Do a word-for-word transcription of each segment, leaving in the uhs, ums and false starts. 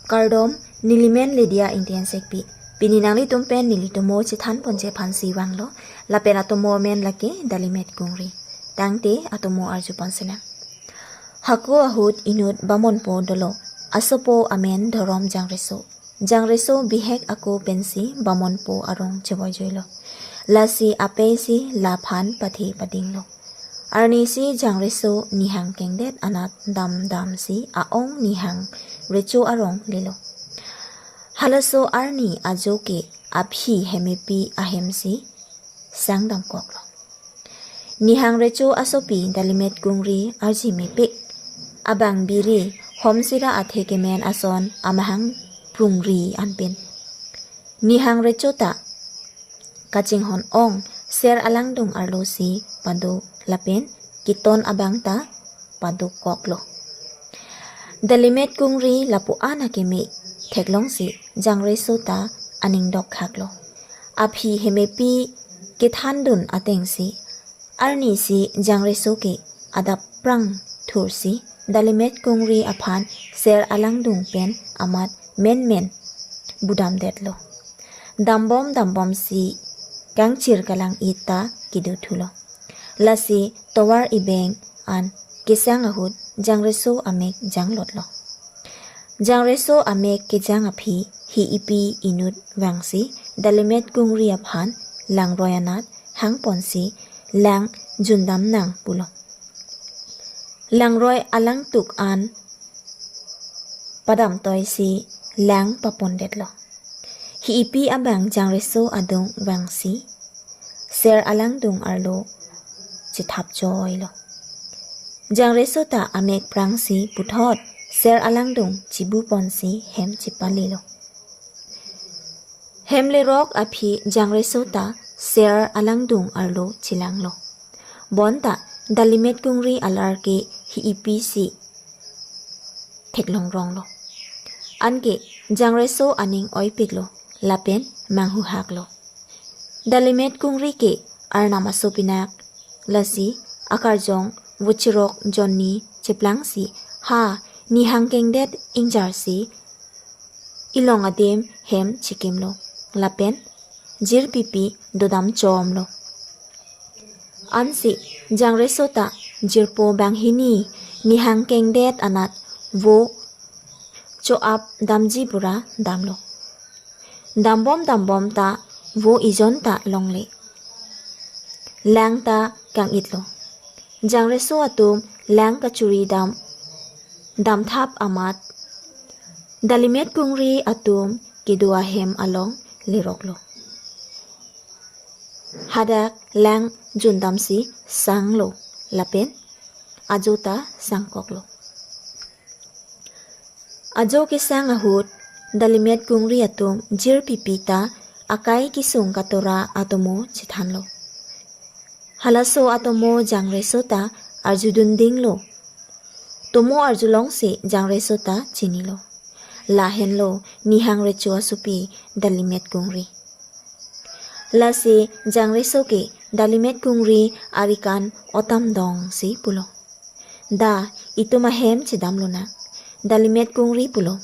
Kardom, nelimen Lydia Ingti Ensekpi. Pini nanglitum pen neli tomo chethan ponji aphansi vanglo, lapen atomo amen lake Dalimet Kungri. Tangte atomo arju ponsinang. Hako ahut inut bamonpo dolo, asopo amen Dhorom Jangreso. Jangreso bihek ako pensi bamonpo arong chevoijoilo. Lasi apeisi laphan pathe padinglo. Arnisi Jangreso nihang kengdet anat damdamsi a-ong nihang recho arong lelo. Halaso arni ajo ke aphi hemepi ahemsi sangdamkoklo. Nihang recho asopi Dalimet Kungri arji mepik. Abang biri homsira athe kemen ason amahang prungri anpin. Nihang recho ta kachinghon ong ser alangdung arlosi pado lapen keton abang ta padokoklo. Dalimet Kungri lapuan akeme theklongsi Jangreso ta aning dokkhaklo. Aphi hemepi kethandun atengsi arnisi Jangreso ke adap prang thursi Dalimet Kungri aphan ser alangdung pen amat menmen budamdetlo. Dambom dambomsi kangchir kalang-it ta kedothulo. Lasi tovar ibeng an kesang ahut Jangreso amek janglotlo. Jangreso amek kejang aphi hi-ipi inut vangsi Dalimet Kungri aphan langroi anat hangponsi lang jundamnang pulo. Langroi alangtuk an padamtoisi lang papondetlo. Hi-ipi abang Jangreso adung vangsi ser alangdung arlo chethapjoilo. Jangreso ta amek prangsi puthot ser alangdung chibuponsi hem chepalilo. Hem lerok aphi Jangreso ta ser alangdung arlo chelanglo. Bonta Dalimet Kungri alar ke hi-ipisi theklongronglo. Anke Jangreso aning oipiklo lapen manghuhaklo. Dalimet Kungri ke arnam aso pinak, lasi akarjong vochirok jonni cheplangsi ha nihang kengdet ingjarsi ilong adim hem chikimlo lapen jirpipi dodamchomlo. Ansi Jangreso ta jirpo banghini nihang kengdet anat vo cho-ap damji pura damlo. Dambom dambom ta vo ijon ta longle. Lang ta kang-itlo. Jangreso atum lang kachuri dam damthap amat Dalimet Kungri atum kedo ahem along leroklo. Hadak lang jundamsi sanglo lapen ajo ta sangkoklo. Ajo kesang ahut Dalimet Kungri atum jirpipi ta akai kesung katora atomo chethanlo. Halaso atomo Jangreso ta arjudundinglo. Tomo arjulongsi Jangreso ta chinilo. Lahenlo nihang recho asopi Dalimet Kungri. Lasi Jangreso ke Dalimet Kungri arikan otam dongsi pulo. Da, itum ahem chedamlonang. Dalimet Kungri pulo.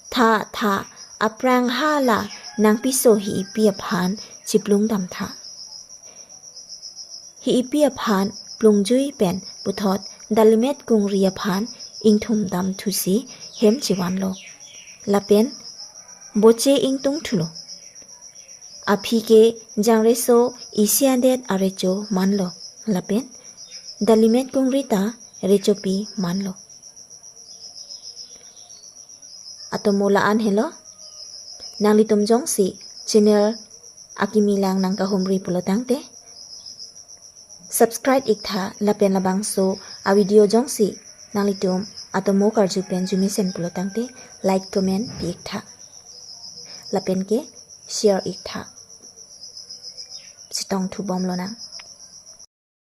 Tha, tha, aphrang hala nangpiso hi-ipi aphan chiplung damtha. Hi-ipi aphan plungjui pen puthot Dalimet Kungri aphan ingthum damthusi hem chevanlo. Lapen boche ingtungthulo. Aphi ke Jangreso isi adet arecho manlo. Lapen Dalimet Kungri ta rechopi manlo. Atomo la-an helo. Nanglitum jongsi channel akimi lang nangkahumri pulo tangte subscribe iktha lapen labangso a-video jongsi nanglitum atomo karju pen jumisen pulo tangte like comment pi iktha. Lapen ke share iktha. Chetongthubomlonang.